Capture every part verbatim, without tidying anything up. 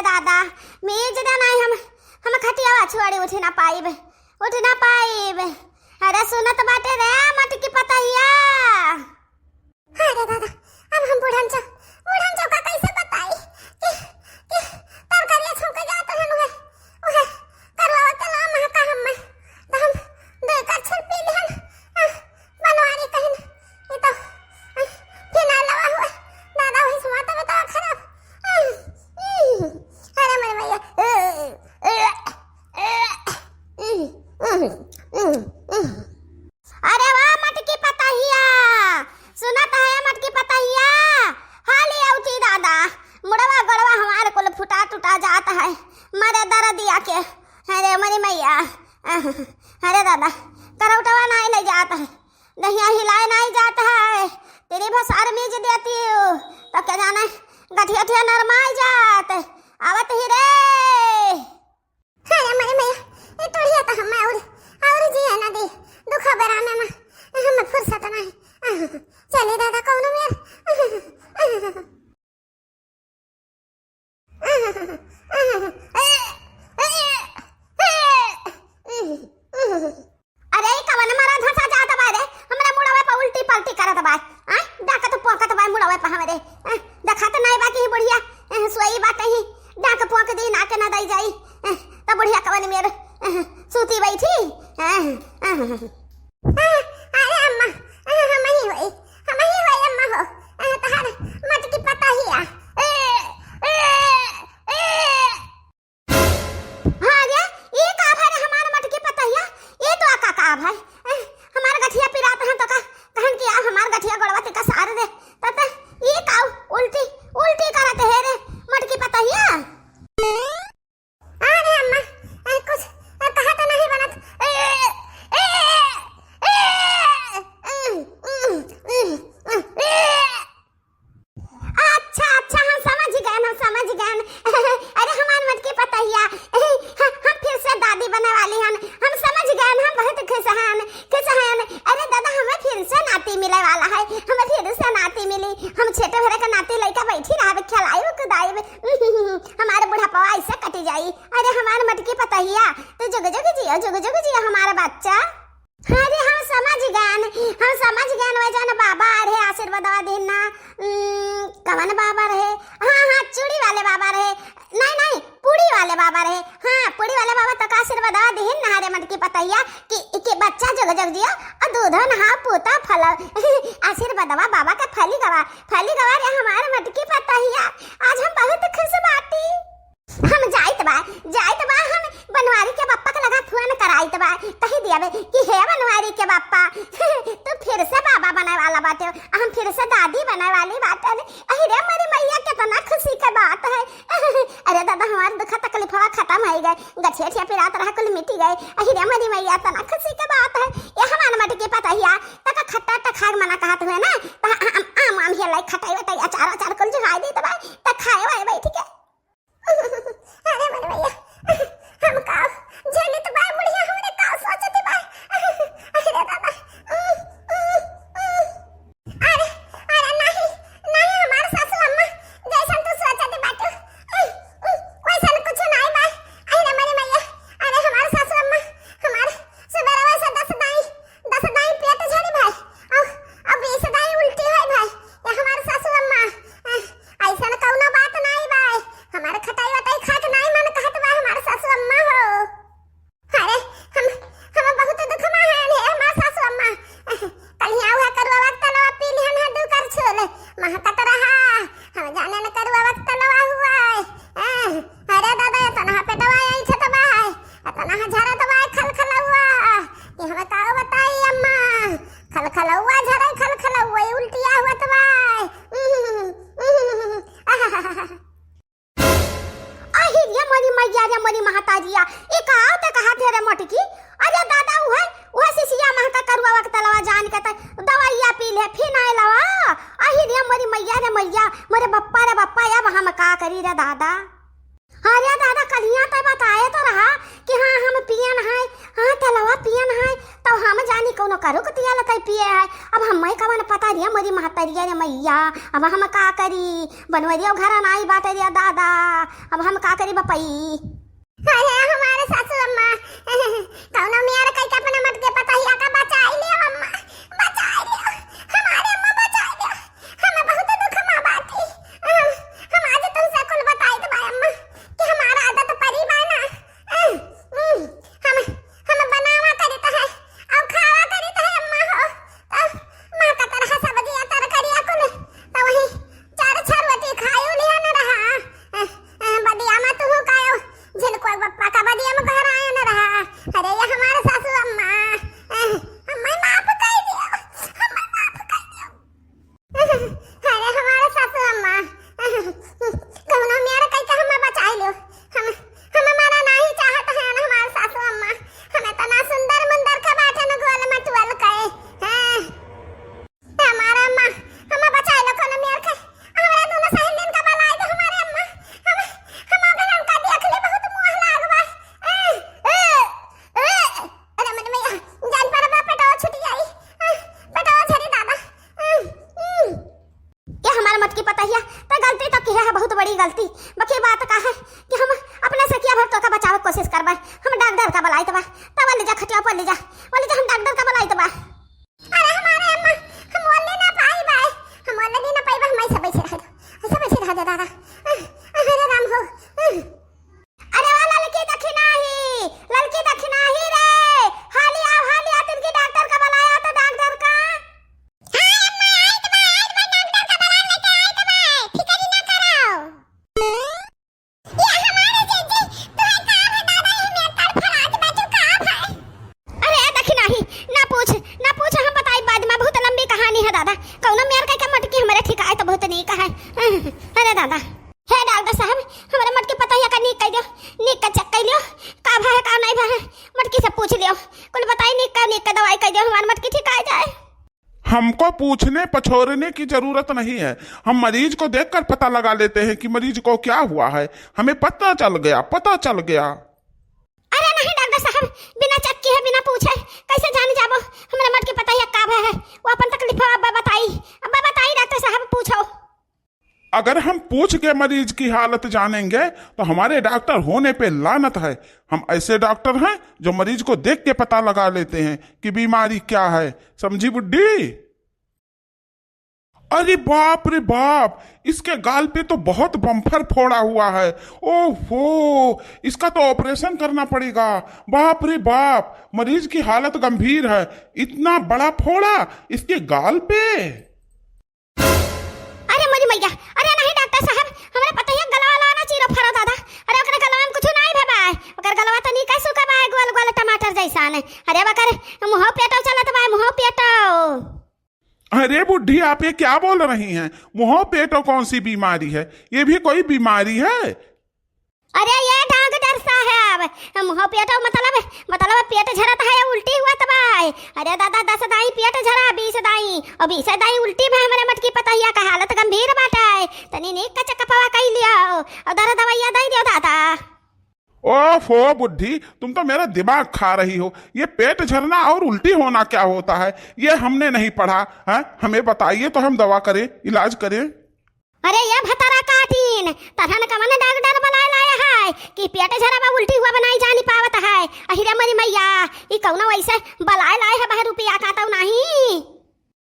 दादा, मीज दे नाहीं हम, हम खटियावा छोड़ी उठ ना पाइब, उठ ना पाइब। अरे सुनत बाटे रे मटकी पतहिया। अरे दादा, अब हम बूढ़न चौ, बूढ़न चौ का कैसे बताई कि, कि तरकारिया छौंके जात हन उहे, उहे करुआ के नाम है का हम, तो हम दो एकर छुर पी लिहन। आह, बनवारी कहिन, ये तो, आह, फिर ना लवा हुआ, दादा वही सुना तो बताओ खराब। आह, उह, अरे मर मैया। अरे वाह मटकी पतहिया, सुनत है मटकी पतहिया, हाली औती दादा, मुड़वा गड़वा हमार कुल फुटा टुटा जात है, मरे दरदिया के। अरे मरी मैया, अरे दादा, करौटवा नाहीं ले जात है, दहिया हिलाए नाहीं जात है, तेरी भसार मीज देती हूँ, तो क्या जाने गठिया ठिया नरमाई जात। आवत ही रे। अरे मरे मैया, ये टोढ़िया तो हम और, और जिया ना दे। दुख बेरा में हम, हम फुर्सत नहीं। चले दादा कौनो मेर। अरे, ई कवन मरा धंसा जात बा रे? हमरा मुड़वे पे उल्टी पलटी करत बा। आय, डाकत पोंकत बा मुड़वे पे हमरे। आय, देखत नाई बा कि ई बुढ़िया, ए, सोई बा कहीं, डाक पोंक दी, ना के ना दई जाई। ए, त बुढ़िया कवन मेर, ए, सूती बैठी। ए, ए, ए, अरे अम्मा, ए, हम ही होई, हम ही होई अम्मा हो। ए, तहार मटकी पतहिया। ए, ए, ए, हाँ रे, ई का भा रे हमार मटकी पतहिया? ई तो का, का भा? ए, हमार गठिया पिरात है तो का, कहन कि आ हमार गठिया गोड़वा तिका सार दे। त, त, ई का उल्टी, उल्टी करत है रे मटकी पतहिया? अरे अम्मा, ए, कुछ, ए, कहा तो नहीं बनत। ए, ए, ए, ए, अच्छा, अच्छा, हम समझ गए, हम समझ गए। अरे हमार मटकी पतहिया, हम फिर से दादी बने वाली हन। हम समझ गए, हम बहुत खुश हन, खुश हन। अरे दादा, हमें फिर से नाती मिले वाला है, हमें फिर से नाती मिली। हम छोटे भरे का नाती लइका बैठी रहबे, खेलाइब कुदाइब। हमार बुढ़ापा ऐसे कट जाई। अरे हमार मटकी पतहिया, तू जुग जुग जियो, जुग जुग जियो हमार बच्चा। अरे हम समझ गएन, हम समझ गएन, वै जौन बाबा आ रहे आशीर्वादवा देना, उम, कवन बाबा रहे? हाँ, हाँ, चूड़ी वाले बाबा रहे। नहीं, नहीं, पूड़ी वाले बाबा रहे। हाँ, पूड़ी वाले बाबा तो का आशीर्वादवा देहिन ना रे मटकी पतहिया कि, कि बच्चा जुग जुग जियो और दूधो नहाओ पूतो फलो। आशीर्वादवा बाबा के फली गवा, फली गवा रे हमार मटकी पतहिया। आज हम बहुत खुश बाटी। हम जाइत बा, जाइत बा, हम बनवारी के बप्पा के लगा फोन कराइत बा, कही दियाबे कि हे बनवारी के बप्पा, तू फिर से बाबा बने वाला बाटे, हम फिर से दादी बने वाली बाटे। अहि रे मोरी मैया, कितना खुशी के बात है। अरे दादा, हमार दुख तकलीफवा खत्म होइ गए, गठिया ठिया पिरात रहा कुल मिटी गए। अहि रे मोरी मैया, इतना खुशी के बात है। ये हमार मटकी पतहिया, तका खट्टा टखार मना कहत हुए ना, त हम आम आम हिया लाई खटाई वटाई अचार अचार कुल जुहाई देत बा, त खाए वाए बैठ के। अरे मोरे भैया, हम का झेलत बा, बुढ़िया हमरे का सोचत बा। अरे दादा, अरे, अरे नाही, नाही हमार सासू अम्मा, जैसन तू सोचत बाटू, वैसन कुछ नाही बा। अरे मोरे भैया, अरे हमार सासू अम्मा, हमार सुबेरवा से दस दाई दस दाई पेट झड़ी भाई, अउ, अउ बीस दाई उल्टी होई भाई। ये हमार सासू अम्मा, अ, ऐसन कउनो बात नाई भाई। हमार खटाई वटाई खाए के नाई मन कहत बा हमार सासू अम्मा हो। अरे, हम, हम बहुत दुख में हैं हे हमार सासू अम्मा। अ, कलिया उहे करुआ वक्त तलवा पी लिहन है दू करछुल। महकत रहा, हम जाने न करुआ वक्त तलवा हुआ है। अ, अरे दादा, एतना पेटवा ऐंठत बा है, एतना झरत बा है खलखलौआ, कि हम का बताई अम्मा, खलखलौआ झरे खलखलौआ, उल्टिया होत बा है। अहि रे मोरी मैया रे मोरी महतारिया, ई का आवते कहा थे रे मोटकी? अरे दादा, उहे, उहे सिसिया महका करुआ वक्त तलवा जान के त दवाइया पी ले, फिर आए लवा। अहि रे मोरी मैया रे मैया, मोरे बप्पा रे बप्पा, अब हम का करी रे दादा? अरे दादा, कलिया तै बताए तो रहा कि हाँ, हम पियन है, हाँ, तेलवा पियन है, तौ हम जानी कौनो करुक तिया लतै पिए है। अब हम्मै कवन पता रे मोरी महतरिया रे मैया, अब हम का करी? बनवरियो घर नाई बाटे रे दादा, अब हम का करी बपई? अरे हमारे सासू अम्मा, कौनो मेर कइके अपने मटकी पतहिया का बचाई लियो अम्मा, बचाई लियो, हमारे अम्मा बचाई लियो। हम बहुत दुख मा बाटी। हम, हम आज तुमसे कुल बताई देबा अम्मा कि हमारा आदत परी बा ना। हम, हम बनावा करित है और खावा करित है अम्मा हो। तो माँ का तरह सब्जिया तरकारिया कुल तो वही चार छह रोटी खायो लिया न रहा। बदिया मा तू कायो झिनको बप्पा का बदिया मा घर आया न रहा। अरे ये हमारे सासू अम्मा, हमें माफ कर दियो, हमें माफ कर दियो। अरे हमारे सासू अम्मा, कौनो मेर कइके हमें बचाई लो। हम, हम मरा नाही चाहत है ना हमारे सासू अम्मा। हमें तना सुंदर मुंदर का बाटन गोल मटोल के। हाँ। हमारे अम्मा, हमें बचाई लो कौनो मेर के। हमरा दोनों सहेलियन का बलाई दो हमारे अम्मा। हम, हम अगर हमका देख ले बहुत मुँह लाग बा। अरे मन मैया, जान पर बा पेटवा छूट जाई। पेटवा झरे दादा। ये हमार मटकी पतहिया, त गलती तो किहे है, बहुत बड़ी गलती। बाकी बात का है कि हम अपने से किया भर तोका बचावे के कोशिश करबे। हम डॉक्टर का बुलाइत बा, तब ले जा खटिया पर ले जा, बोले जा हम डॉक्टर का बुलाइत बा। अरे हमारे अम्मा, हम ओले ना पाई बाय, हम ओले भी ना पाई बा, हम ऐसे बैठे रह दो, ऐसे बैठे रह दो दादा। अरे राम हो। अरे ओ ललकी दखिनाही, ललकी दखिनाही रे, हाली आओ, हाली आओ, तिनकी डॉक्टर का बुलाया तो डॉक्टर का। हाँ अम्मा, आइत बा, आइत बा, डॉक्टर का बुला लेके आइत बा, फिक्र ही ना करो। ये हमारे जीजी, तोहे का है दादा, ये मेर तड़फड़ात बा, तू का है? अरे दखिनाही, ना पूछ, ना पूछ, हम बताई बाद मा, बहुत लंबी कहानी है दादा। कौनो मेर कइके मटकी हमरे ठीक आए तो बहुत नीक है। अरे दादा। हे डॉक्टर साहब, हमरे मटकी पतहिया का नीक कइ दियो, नीक का चेक कइ लियो, का भा है, का नहीं भा है, मटकी से पूछ लियो, कुल बताई, नीक का, नीक का दवाई कइ दियो, हमार मटकी ठीक आ जाए। हमको पूछने पछोरने की जरूरत नहीं है, हम मरीज को देखकर पता लगा लेते हैं कि मरीज को क्या हुआ है, हमें पता चल गया, पता चल गया। अरे नहीं डॉक्टर साहब, बिना चेक किहे, बिना पूछे कैसे जान जाबो हमरे मटकी पतहिया का भा है, वो अपन तकलीफ अब्बा बताई, अब्बा बताई डॉक्टर साहब, पूछो। अगर हम पूछ के मरीज की हालत जानेंगे तो हमारे डॉक्टर होने पे लानत है। हम ऐसे डॉक्टर हैं जो मरीज को देख के पता लगा लेते हैं कि बीमारी क्या है। समझी बुड्ढी? अरे बाप रे बाप, इसके गाल पे तो बहुत बम्पर फोड़ा हुआ है। ओहो, इसका तो ऑपरेशन करना पड़ेगा। बाप रे बाप, मरीज की हालत गंभीर है। इतना बड़ा फोड़ा इसके गाल पे। अरे मोरी मैया, अरे नहीं डॉक्टर साहब, हमरे पतहिया गलवा ला ना चीरो फरो दादा। अरे ओकरे गलवा में कुछ नहीं भवा है, ओकर गलवा तो नीक सुखा बा, गोल गोल टमाटर जैसा ने। अरे ओकर मुँहो पेटो चलत बा, मुँहो पेटो। अरे बुड्ढी, आप ये क्या बोल रही हैं? मुँहो पेटो कौन सी बीमारी है? ये भी कोई बीमारी है? अरे ये डॉक्टर साहब, मुँहो पेटो मतलब, मतलब पेट झरत है, उल्टी हुआ तबाय। अरे दादा, दस दाई पेट झरा, बीस दाई, और बीस दाई उल्टी में हमरे मटकी पतहिया का हालत गंभीर बाटे। तनी नीक का चेकअपवा कई लियो, और दर दवाइया दे दियो दादा। ओफो बुड्ढी, तुम तो मेरा दिमाग खा रही हो। ये पेट झरना और उल्टी होना क्या होता है, ये हमने नहीं पढ़ा है। हमें बताइए तो हम दवा करें, इलाज करें। अरे ये भतरा काटिन, तहन कवन डॉक्टर बुलाए लाए है कि पेट झरा बा उल्टी हुआ बनाई जानी पावत है। अहिरे मोरी मैया, ई कौनो ऐसे बुलाए लाए है बह रुपया का तो नहीं।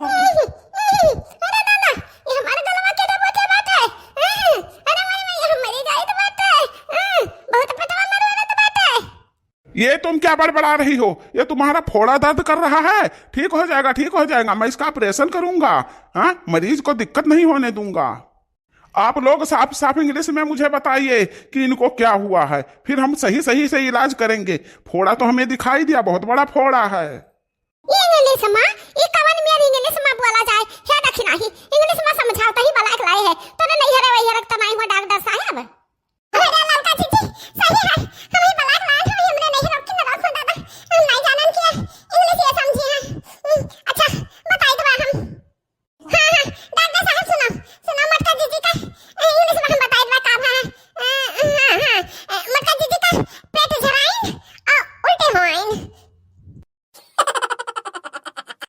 अरे दादा, ये हमारे गलवा के दबोचे बाटे। अरे मोरी मैया, हम मरी जाइत बाटे। बहुत पेटवा मरवालत बाटे। ये तुम क्या बड़बड़ा रही हो? ये तुम्हारा फोड़ा दर्द कर रहा है, ठीक हो जाएगा, ठीक हो जाएगा। मैं इसका ऑपरेशन करूंगा। हाँ, मरीज को दिक्कत नहीं होने दूंगा। आप लोग साफ साफ इंग्लिश में मुझे बताइए कि इनको क्या हुआ है, फिर हम सही सही से इलाज करेंगे। फोड़ा तो हमें दिखाई दिया, बहुत बड़ा फोड़ा है। इंग्लिश मा, ई कवन मेर इंग्लिश मा बोला जाए? हे दखिनाही, इंग्लिश मा समझावत ही बलाक लाए है। तोरे नैहरे वैहरे क त नाई हुआ डॉक्टर साहब? अरे ललका जीजी, सही है,